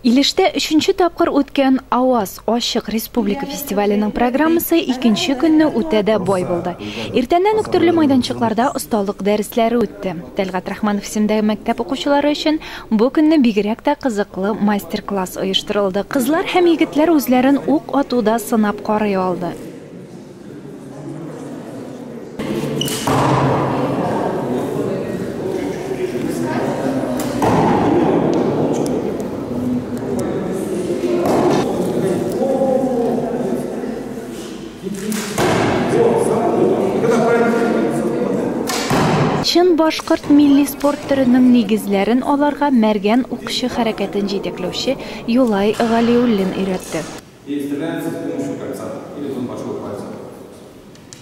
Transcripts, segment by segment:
Илештә өченче тапкыр үткән Аваз ачык республика фестиваленең программасы икенче көнне үтә дә бай булды. Иртәннән үк төрле майданчыкларда осталык дәресләре үтте. Тәлгать Рахманов исемендәге мәктәп укучылары өчен бу көнне бигрәк тә кызыклы мастер-класс оештырылды. Кызлар һәм егетләр үзләрен ук атуда сынап карый алды. Чын башкорт милли спорт төренең нигезләрен аларга Мәргән укчы хәрәкәтен җитәкләүче Юлай Галиуллин өйрәтте. И стреляется с помощью кольца или зон большого пальца.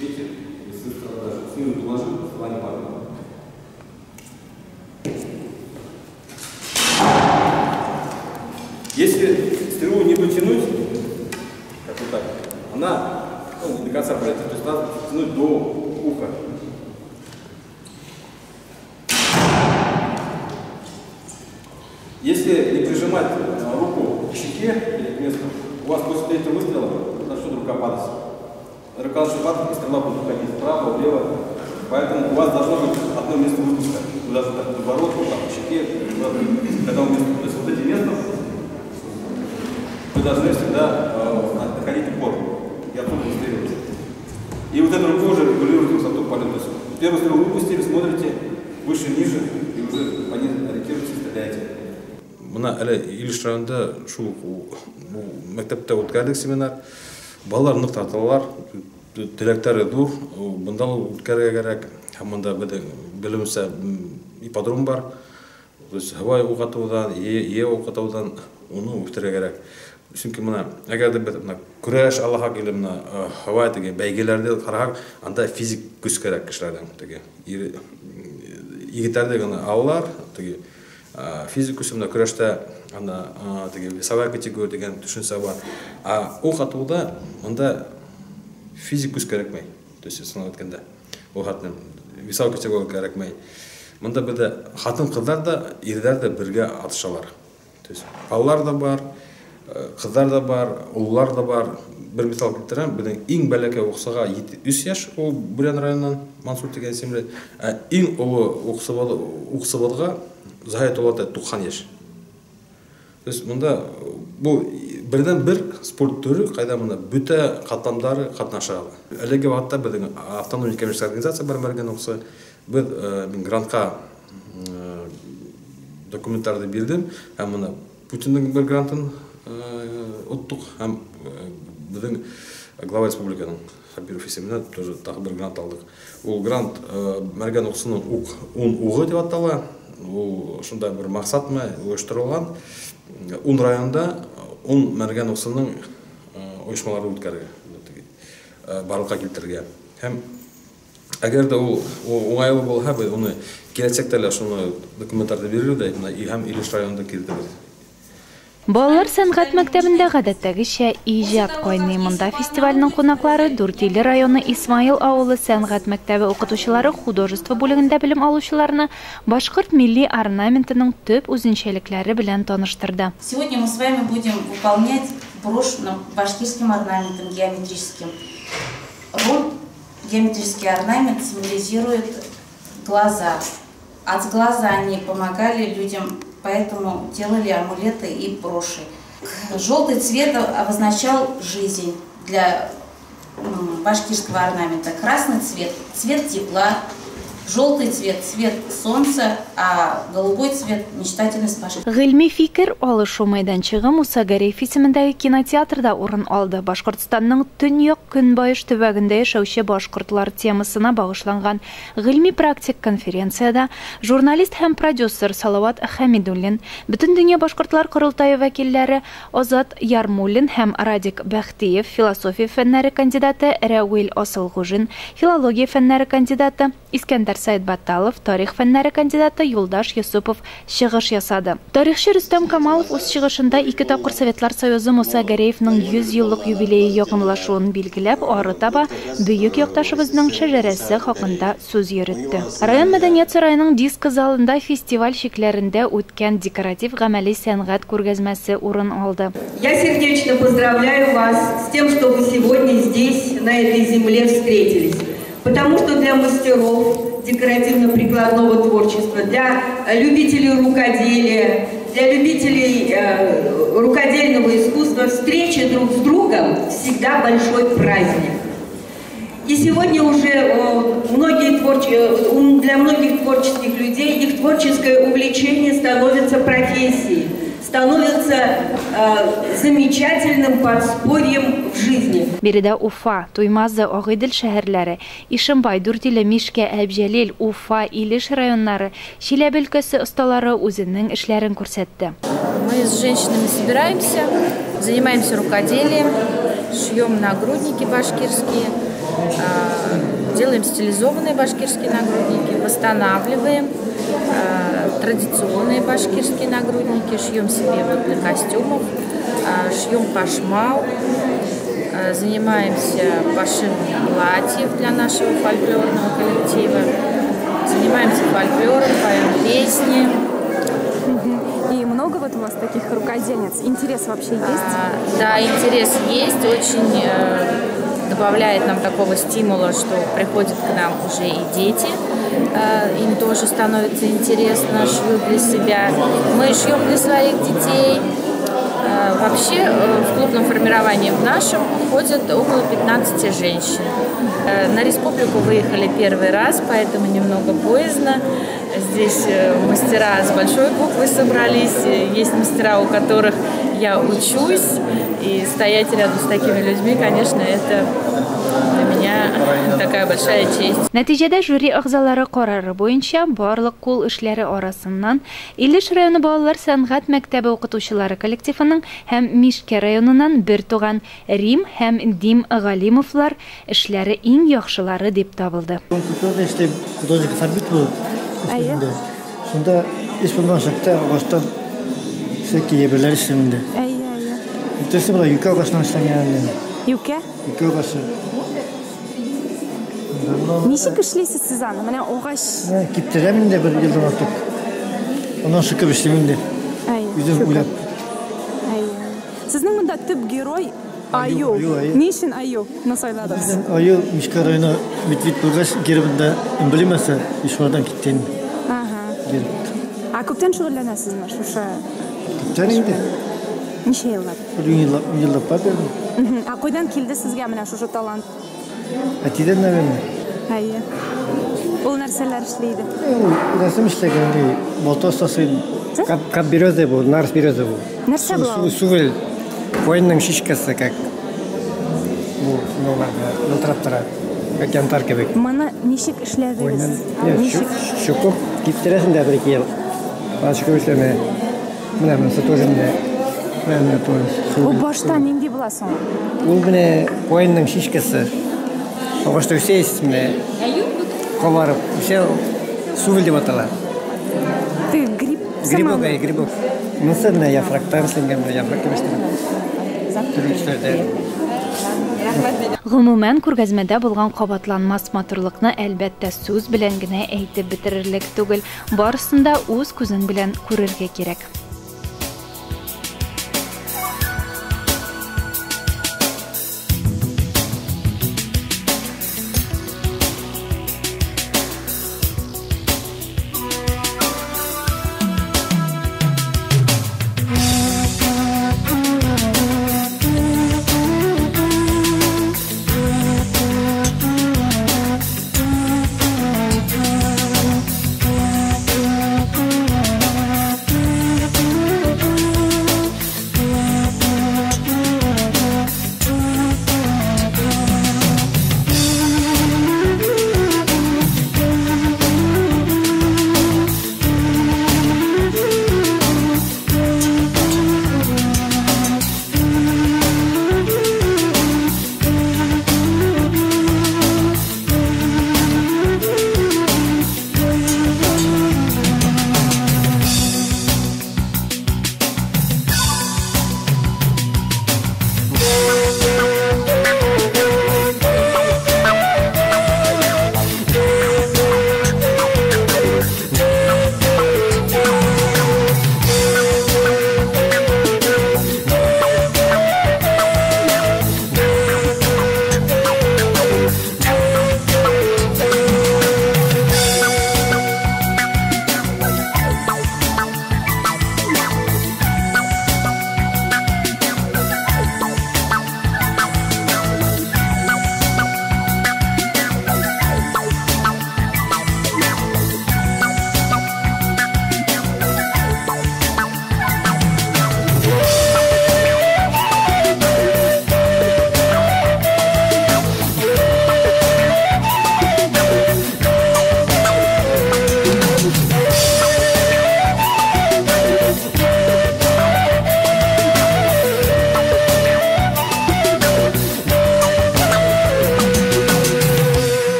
Видите, если даже снизу положил, стрела не падает. Если стрелу не дотянуть, как вот так, она, ну, не до конца пролетит, то есть надо тянуть до уха. Если не прижимать руку к щеке или к месту, у вас после третьего выстрела начнет рука падать. Рука начнет падать, и стрела будет уходить вправо, влево. Поэтому у вас должно быть одно место выпуска. Вы должны так подбородку, там, к щеке, когда у место, то есть вот эти места вы должны всегда находить упор и оттуда выстреливать. И вот эта рука уже регулирует высоту полета. То есть первую стрелу выпустили, смотрите выше, ниже, и уже по ней ориентируетесь, стреляете. Менә әле Илеш районында шул мәктәптә үткәрдек семинар. Балалар нык тартылалар, теләкләре зур. Монда үткәрергә кирәк. Һәм монда безнең белемсә ипподром бар. То есть һава ук атудан, е ук атудан уны үстерергә кирәк. Чөнки менә әгәр дә без менә көрәш аллаһка килеп менә һава теге бәйгеләрдә карасак, анда физик көч кирәк кешеләрдән теге. Егетләрдә генә алалар, теге физик көч менә көрәштә анда теге весовая категория дигән төшенчә бар. А ук атуда монда физик көч кирәкмәй. То есть сынап әйткәндә, ул хатын весовая категория кирәкмәй. Монда бездә хатын-кызлар да, ирләр дә бергә атышалар. То есть балалар да бар, кызлар да бар, уллар да бар. Бер мисал китерәм, безнең иң бәләкәй укчыга 3 яшь, ул Бурян районыннан Мансур дигән исемле. Ә иң олы укчыбызга Заһид Улата 90 яшь. То есть монда бу бердән бер спорт төре, кайда монда бөтә катламдары катнаша ала. Әлеге вакытта безнең автоном некоммерческий организация бар Мәргән укчы. Без мин грантка документларны бирдем һәм моны Путинның бер грантын оттык һәм безнең глава республиканың Хабиров исеменә тоже тагы бер грант алдык. Ул грант Мәргән укчының ук ун угы дип атала. Ул шунда бер максат менән оештырылган. Ун районда ун Мәргән укчының оешмалары үткәрергә, барлыкка китерергә. Һәм әгәр дә ул уңайлы булса, без уны киләчәктә лә шуны документларны бирер дә, һәм Илеш районында килдербез. Балалар сәнгать мәктәбендә гадәттәгечә иҗат кайный. Монда фестивальнең кунаклары Дүртөйле районы Исмаил авылы сәнгать мәктәбе укытучылары художество бүлегендә белем алучыларны башкорт милли орнаментының төп үзенчәлекләре белән таныштырды. Сегодня мы с вами будем выполнять брошь башкирским орнаментом геометрическим. Ромб, геометрический орнамент символизирует глаза. От глаза они помогали людям, поэтому делали амулеты и броши. Желтый цвет обозначал жизнь для башкирского орнамента. Красный цвет – цвет тепла, желтый цвет – цвет солнца, а голубой цвет – мечтательность башкир. Гыйльми фикер алышу майданчыгы Муса Гәрәев исемендәге кинотеатрда урын алды. Башкортстанның төньяк көнбайыш төбәгендә яшәүче башкортлар темасына багышланган гыйльми практик конференциядә журналист һәм продюсер Салават Хәмидуллин, Бөтендөнья башкортлар корылтае вәкилләре Азат Ярмуллин һәм Радик Бәхтиев, философия фәннәре кандидаты Рәвил Асылгужин, филология фәннәре кандидаты Искәндәр Зөфәр Сәетбатталов, тарих фәннәре кандидаты Юлдаш Йосыпов чыгыш ясады. Тарихчы Рөстәм Камалов үз чыгышында ике тапкыр Советлар Союзы Муса Гәрәевның 100 еллык юбилее якынлашуын билгеләп, ары таба бөек якташыбызның шәҗәрәсе хакында сүз йөртте. Район мәдәният сараеның диско залында фестиваль чикләрендә үткән декоратив-гамәли сәнгать күргәзмәсе урын алды. Я сердечно поздравляю вас с тем, что вы сегодня здесь, на этой земле, встретились. Потому что для мастеров декоративно-прикладного творчества, для любителей рукоделия, для любителей рукодельного искусства встреча друг с другом всегда большой праздник. И сегодня уже для многих творческих людей их творческое увлечение становится профессией, становится замечательным подспорьем в жизни. Биредә Уфа, Туймазы, Агыйдел шәһәрләре, Ишембай, Дүртөйле, Мишкә, Әбҗәлил, Уфа, Илеш районнары, Чиләбе өлкәсе осталары үзенең эшләрен күрсәтте. Мы с женщинами собираемся, занимаемся рукоделием, шьем нагрудники башкирские, делаем стилизованные башкирские нагрудники, восстанавливаем традиционные башкирские нагрудники, шьем себе вот для костюмов, шьем кашмал, занимаемся пошивом платьев для нашего фольклорного коллектива, занимаемся фольклором, поем песни. И много вот у вас таких рукодельниц? Интерес вообще есть? Да, интерес есть, очень добавляет нам такого стимула, что приходят к нам уже и дети, им тоже становится интересно, шьют для себя. Мы шьем для своих детей. Вообще в клубном формировании в нашем ходят около 15 женщин. На республику выехали первый раз, поэтому немного боязно. Здесь мастера с большой буквы собрались, есть мастера, у которых я учусь, и стоять рядом с такими людьми, конечно, это для меня такая большая честь. Нәтиҗәдә жюри әгъзалары карары буенча барлык кул эшләре арасыннан Илеш районы балалар сәнгать мәктәбе укытучылары коллективының һәм Мишкә районыннан бер туган Рим һәм Дим Галимовлар эшләре иң яхшылары дип табылды. Шунда эш булган чакта агачтан всякие әйберләр эшлим инде. Әйе, әйе. Иртәсе була юкә агачыннан эшләнгән инде. Юкә? Юкә агачы. Ничек эшлисез сез аны? Менә агач. Киптерәм инде бер елдан артык. Аннан шыкып эшлим инде. Әйе. Үзем уйлап. Әйе. Сезнең монда төп герой Аю. Ни өчен аю ны сайладыгыз? Аю Мишкә районы медведь булгач гербында эмблемасы шулардан китте инде. Ага. Герб. А күптән шөгыльләнәсезме шушы? Күптән инде. Ничә еллап? Бер еллап бар. А кайдан килде сезгә менә шушы талант? Әтидән, наверное. Әйе. Ул нәрсәләр эшли иде? Ул рәсем эшләгән, балта остасы иде. Кап береза бу, нарс береза бу. Нәрсә була? Сувел. Куенның шишкасы, как бу ялтырап тора, как янтарь кебек. Моны ничек эшләдегез? Ничек? Чокып киптерәсең дә бер-ике ел. Аны чокып эшләмә. Менә монысы тоже менә. Менә тоже. Бу башта нинди була соң? Ул менә куенның шишкасы. Агачта үсә менә. Кабарып үсә, сувел дип атала. Ты гриб Грибок, әй, грибок. Монысы менә яфрактан эшләнгән, менә яфрак дип эшләнгән. Гомумән, күргәзмәдә булган кабатланмас матурлыкны әлбәттә сүз белән генә әйтеп бетерерлек түгел. Барысын да үз күзең белән күрергә кирәк.